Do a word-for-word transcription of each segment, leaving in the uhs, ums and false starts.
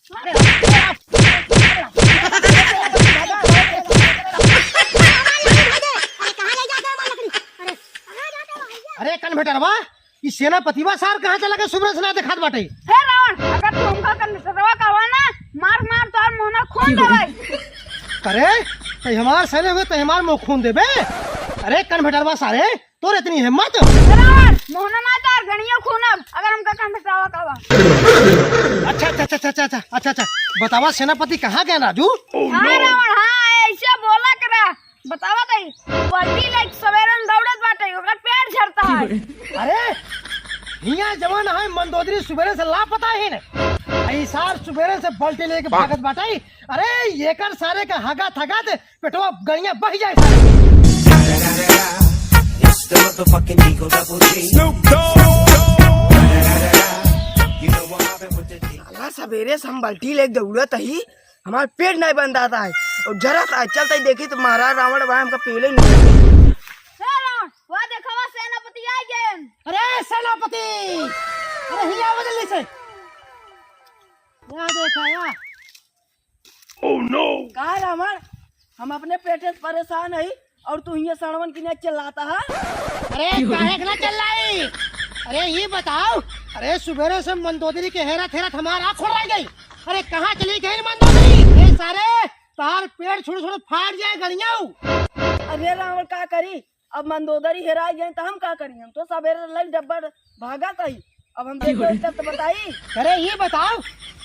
अरे, अरे, अरे, कहाँ ले जाते हो हमारी लकड़ी? अरे, कहाँ जाते हो भैया? अरे, कनभेटरवा, ई सेनापतिवा सार कहाँ चला गए? सुबह से ना देखात बाटे। हे रावण, अगर तू हमका कनभेटरवा कहवा ना, मार मार तोर मुंह ना खून देवे। अरे, तै हमार सरे हुए, तै हमार मुंह खून देबे? अरे, कनभेटरवा सारे, तोर इतनी हिम्मत? रावण, मोहना ना तार गणिया खूनब, अगर हमका कनभेटरवा कहवा। अच्छा, अच्छा, अच्छा, अच्छा, अच्छा, अच्छा, अच्छा। बतावा सेनापति कहाँ गए राजू? हाँ रावण, हाँ, ऐसे बोला करा। बतावा तई, बल्टी लेके सवेरे में दौड़त बाटे, ओकर पेट झरता है। अरे, हिया जवन है मंदोदरी सुबेरे से लापता ही ने। ई सार सुबेरे से बल्टी लेके भागत बाटे। अरे, एकर सारे का हगत हगत पेटवा गड़िया बह जाए सारे। It's the motherfucking Eagle Double G. Snoop Dogg. You know I'm mobbing with the D. साला सवेरे से हम बल्टी लेके दौड़त ही, हमार पेट नहीं बंदाता है और जरत है। चलते ही देखी तो महाराज रावण भाई हमका पेले नहीं। ए रावण, वह देखवा सेनापति आ गए। अरे सेनापति, अरे हिया आवा जल्दी से। या देखा या। Oh no! का रावण, हम अपने पेटे से परेशान हई और तू हियां सड़वन की नहीं चिल्लाता है? अरे काहे के ना चिल्लाई? अरे ये बताओ, अरे सुबेरे से मंदोदरी के हेरत हेरत हमार आँख खोल गई। अरे कहाँ चली गई मंदोदरी? ए सारे, तार पेट छोड़ छोड़ फाड़ जाए गड़ियाऊ। अरे रावण का करी, अब मंदोदरी हेराई गई तो हम का करी? हम तो सवेरे लग डब्बा भागत हई, अब हम देखो तब तो बताई। अरे ये बताओ,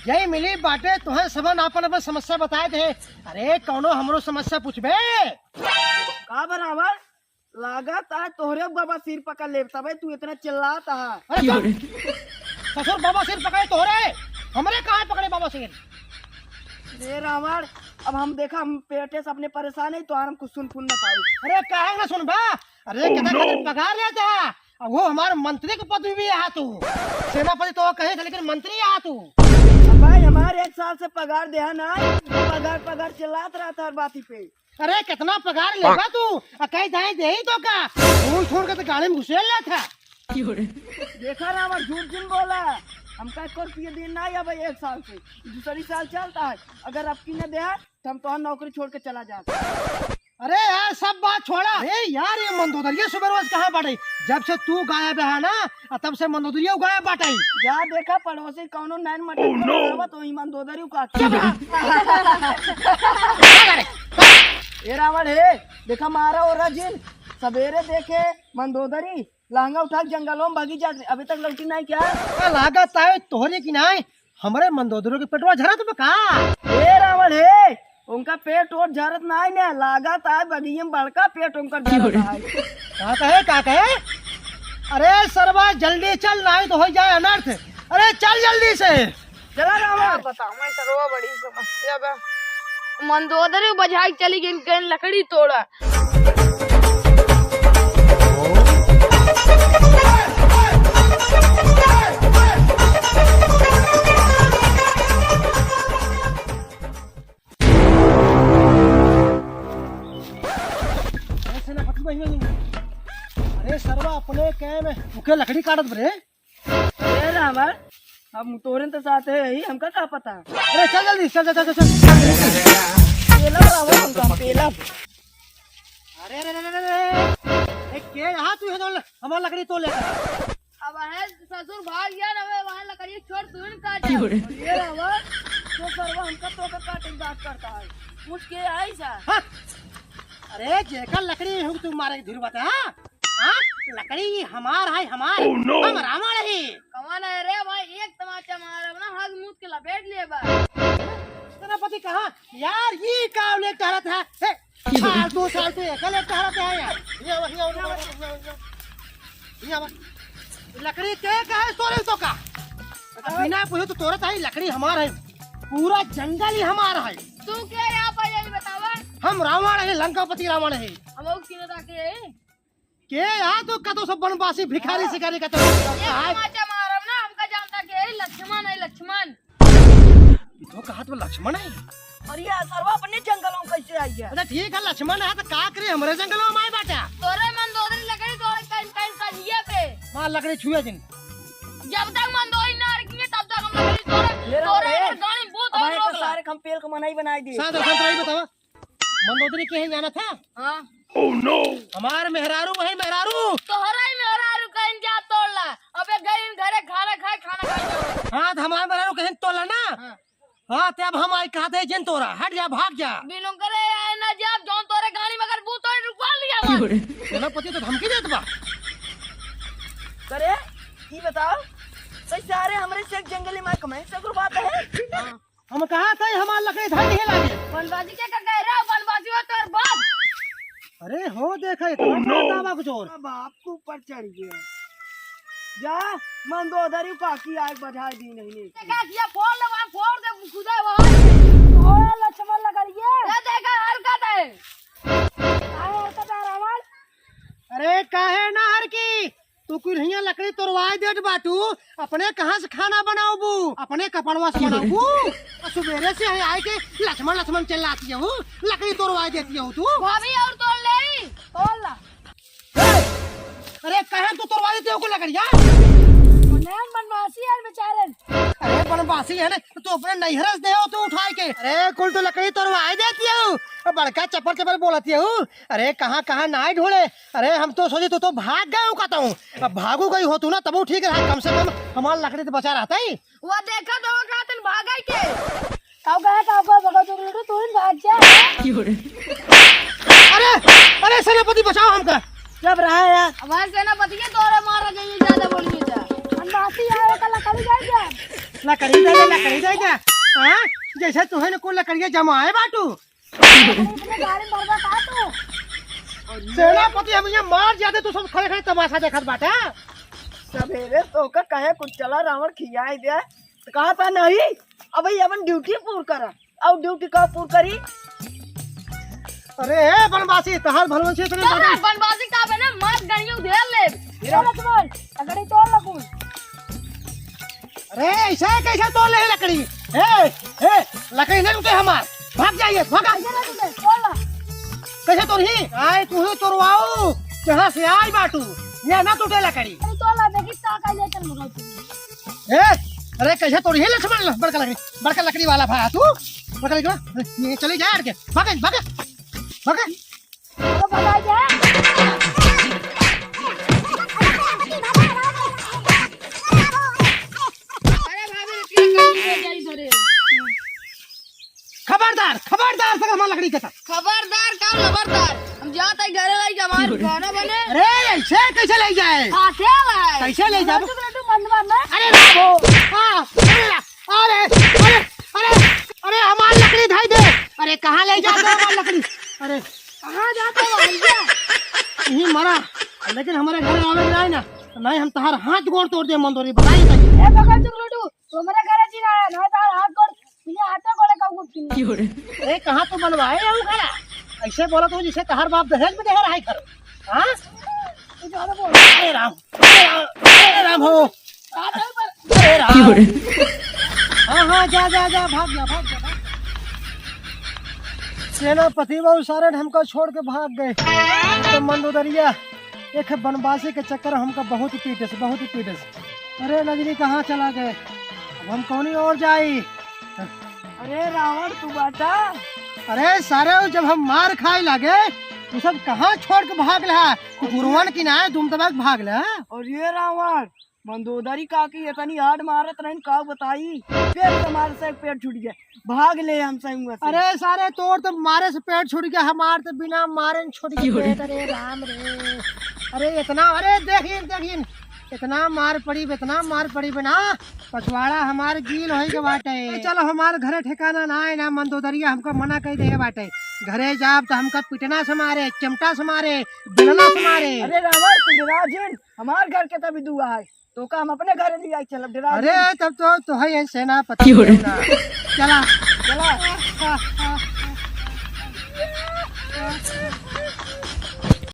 यही मिली बाटे तुहें सबन आपन आपन समस्या बताए दे। अरे कौनो हमरो समस्या पूछबे? का बराबर? लागत आज तोहरे बाबा सिर पकड़ लेब, तबे तू इतना चिल्लात हा। अरे चुप! ससुर बाबा सिर पकड़े तोहरे, हमरे कहाँ पकड़े बाबा सिर? रे रावण, अब हम देखा, हम पेटे से अपने परेशान है, तो हम कुछ सुन फुन ना पाऊ। अरे काहे ना सुनबा? अरे Oh, कितना no! कितना पगार लेता है, अब वो हमारे मंत्री के पद भी है तू। सेनापति तो कहे थे लेकिन मंत्री है तू। अब भाई हमारे एक साल से पगार देहा ना, पगार पगार चिल्लात रहता हर बाती पे। अरे कितना पगार लेबा तू? आ कहीं दाई देही तो का? घूस छोड़ के तो गाड़ी में घुसेल लेत है। देखा रावण झूठ जिन बोला, हमका एको रुपया दिन ना आया भाई एक साल से। दूसरी साल चलता है, अगर अब की न देहा तो हम तोहार नौकरी छोड़ के चला जात। अरे यार सब बात छोड़ा। अरे यार ये मंदोदरिया सुबह रोज कहाँ बाटे? जब से तू गायब है ना, आ तब से मंदोदरिया गायब बाटे। जा देखा पड़ोसी कौनो नैन मटन Oh, no! बनावत हो, ईमान दोदरी उका चुप रहा। ए रावण हे, देखा मारा और राजिन, सवेरे देखे मंदोदरी लहंगा उठा के जंगलों में भागी जात रही, अभी तक लौटी नहीं क्या? का लागत है तोहरे की नाई, हमरे मंदोदरी के पेटवा झरत बा का? ए रावण हे, उनका पेट ओट झरत नाई ने, लागत आय बगिये में बड़का पेट उनकर झरत आय। का कहे, का कहे? अरे सरवा जल्दी चल, नाई तो हो जाए अनर्थ। अरे चल जल्दी से। चला रावण। बताओ मैं सरवा बड़ी समस्या बा। मंदोदरी बझाई चली गई, गई लकड़ी तोड़ा। अरे सरवा अपने कै में मुखे लकड़ी काटत बरे। अरे रावण, हम तोरे तो साथ है ही, हमका का पता? अरे चल जल्दी, चल, चल, चल, चल। पेला रावण, हमका पेला। अरे, अरे, अरे, अरे, अरे। ए, के यहाँ तू है जो हमार लकड़ी तोड़ लेता? अब है ससुर भाग गया ना, वहाँ लकड़ी छोड़ तू ही काट। अरे रावण, तो सरवा हमका तो का काटे की बात करता है। पूछ के आई सा। हाँ? अरे जेकर लकड़ी हो तू मारे के धुरवा था, हाँ? हाँ? लकड़ी हमार है, हमार। Oh, no! हम रावण है। कौन है रे भाई? एक तमाचा मारब ना, हग मूत के लपेट लेबा। सेनापति कहाँ? यार, ये का ले टहरत है? हे, फालतू, फालतू, एक ले टहरत है यार। ये आवा, ये आवा, ये आवा, ये आवा, ये आवा। लकड़ी के का है, तोरे तो का? बिना पूछे तो तोरे ताई लकड़ी हमार है। पूरा जंगल ही हमार है। तू क्या यहाँ पर यही बतावा? हम रावण है, लंकापति रावण है। हम लोग किने ताके है? के यार तू कतो सब बनवासी भिखारी हाँ। शिकारी कतो ये हाय। तमाचा मारब ना, हमका जानता के है लक्ष्मण है, लक्ष्मण। ई तो कहत बा लक्ष्मण है। अरे यार, सरवा अपने जंगलों में कैसे आई है? अरे ठीक है, लक्ष्मण है तो का करे हमरे जंगलों में आए बाटा? तोरे मंदोदरी लकड़ी तोड़े कहीं, कहीं सजिया पे। मार लकड़ी छुए जिन। जब तक मंदोदरी ना रखेंगे तब तक हम लकड़ी तोड़े, ये रहो तोड़े रे। अगर गाड़ी में भूत तेल का मनई बनाई दे। साथ साथ रही बतावा। मंदोदरी के है जाना था? हाँ। हमार मेहरारू वही मेहरारू। तोहरा ही मेहरारू कहीं जा तोड़ ला। अबे गई घरे खाना खाए, खाना खाए। हाँ, तो हमार मेहरारू कहीं तोड़ ला ना। हाँ। हाँ, ते अब हम आई कहते हैं जिन तोरा, हट जा, भाग जा। बिनु करे आए ना जा, जौन तोरे गाड़ी में अगर बू तो रुकवा लिया बा। सेनापति तो धमकी देत बा। करे, ई बताओ, सही सारे हमरे से एक जंगली मार कमाए, सगरो बात है। हाँ। हम कहा था हमार लकड़ी धर नहीं लागे। बनवासी के का कह रहे हो? बनवासी हो तोर बाप। अरे हो देखा, इतना बड़ा दावा कुछ और। अब आपको ऊपर चढ़ गया। जा, मंदोदरी पाकी आग बझा दी नहीं ने। देखा किया, फोड़ ले वहाँ, फोड़ दे, खुदा वहाँ। फोड़ लक्ष्मण लकड़िया। ये देखा हरकत है। काय हरकत है रावण? अरे काहे ना हर की? तू कुल्हिया लकड़ी तोड़वाए देत बाटू, अपने कहाँ से खाना बनाउबू? अपने कपड़वा से बनाउबू? और सुबेरे से यहाँ आए के लक्ष्मण लक्ष्मण चिल्लाती हूँ, लकड़ी तोड़वाए देती हूँ तू। भाभी और तोड़ ले, तोड़ ला। अरे कहाँ तू तोड़वा देती हो को लकड़िया? उन्हें बनवासी है बेचारे। अरे बनवासी है ना, तू अपने नैहर से दे हो तू उठाए के। अरे कुल तो लकड़ी तोड़वाए देती हूँ, बड़का चपर चपर बोलती हूँ। अरे कहाँ कहाँ ना ढूंढे। अरे हम तो सोची तू तो भाग गए हो कहता हूँ। अब भागू गई हो तू ना तबो ठीक रहा, कम से कम हमार लकड़ी तो बचा रहता ही। वो देखा तो वो खातन भागई के। काऊ गए, काऊ गए, बगा जुगलू, तू ही भाग जा। अरे, अरे सेनापति बचाओ हमका। जब रहा यार। हमारे सेनापति के तोरे मार गई, ज्यादा बोलिए जा। हम बासी आए का लकड़ी जाए जा। लकड़ी दे दे, लकड़ी दे दे। हाँ? जैसे तुहे ने कुल लकड़िया जमाए बाटू। इतने गाड़ी मरबा का तू? सेनापति हम ये मार जाते, तू सब खड़े खड़े तमाशा देखत बाटे। सवेरे तो का कहे कुछ चला रावण खियाई दे, तो कहा था नहीं, अब ये अपन ड्यूटी पूर करा। और ड्यूटी का पूर करी? अरे ए बनवासी, तहार भलवंशी इतने तोरा बड़े। बनवासी का बना, मार गड़ियों उधेड़ ले। ए लक्ष्मण, लकड़ी तोड़ लगू। अरे ऐसे कैसे तोड़ ले लकड़ी? ए, ए, लकड़ी नहीं उठे हमार। भाग जाइए, भागा। कैसे ना तुझे? तोड़ ला। कैसे तोड़ही? आए तू ही तोड़वाऊ, जहाँ से आई बाटू, ये ना टूटे लकड़ी। अरे तोड़ ला, देखी ता का ले चल मगर तू। ए, अरे कैसे तोड़ही लक्ष्मण, बड़का लकड़ी, बड़का लकड़ी वाला भाई तू, बड़का लकड़ी वाला, ये चले जा हट के, भागे, भागे, भागे। तो भगा जा। अरे भाभी, रुकिए, कहीं ले जाई धरे। खबरदार, खबरदार से हमार लकड़ी के साथ। खबरदार, का खबरदार? हम जात है घरे लाई के हमार खाना बने। अरे, ऐसे कैसे ले जाए? हाथे लाई। कैसे ले जाबो? लड्डू, लड्डू बंद बंद है। अरे राम हो, हाँ, अरे रा-, अरे, अरे, अरे, अरे, हमार लकड़ी धाई दे। अरे, कहाँ ले जात हो हमार लकड़ी? अरे। कहाँ जात हो भैया? यही मरा, लेकिन हमारे घर आवे के नाही ना, तो नाही हम तहार हाथ गोड़ तोड़ दे मंदोरी, बताई तई। ए, बगल चुक लूटू, तू हमारे घर जी ना आया, नाही तहार हाथ गोड़, बिना हाथे गोड़े का कुछ नहीं। अरे, कहाँ तू बनवाए हो घरा? ऐसे बोला तो जैसे तहार बाप दहेज में दे रहा है घर। हाँ? तू ज्यादा बोल। अरे राम, अरे राम, अरे राम हो। अरे राम। हाँ, हाँ, जा, जा, जा, भाग जा, भाग जा, भाग। सेनापति बाबू सारे हमका छोड़ के भाग गए। तो मंदोदरिया एक बनवासी के चक्कर हमका बहुत पीटे से, बहुत पीटे से। अरे नजरी कहाँ चला गए? अब हम कौनी ओर जाई? अरे रावण, तू बता। अरे सारे, जब हम मार खाए लागे, तू सब कहाँ छोड़ के भाग रहा? कुकुरवन की ना, तुम तब भाग रहा। और ये रावण, मंदोदरी काकी इतनी हार्ड मारत रहन, का बताई, पेट से मारे से पेट छूट गया, भाग ले हम संग से। अरे सारे, तोर तो मारे से पेट छूट गया, हमार तो बिना मारे न छूट गया पेट। अरे राम रे, अरे इतना, अरे देखिन, देखिन, इतना मार पड़ी, इतना मार पड़ी बिना पछवाड़ा हमार गील होई के बाटे। चलो, हमार घरे ठिकाना ना है ना, मंदोदरिया हमको मना कह दे बाटे, घरे जाब तो हमका पिटना से मारे, चिमटा से मारे, बेलना से मारे। अरे रावण, तू डरा जिन, हमार घर के तभी दुआ है, तो का हम अपने घर ले आई चलब, डरा अरे जिन। तब तो, तो है ये सेनापति क्यों रे? ना। चला। चला।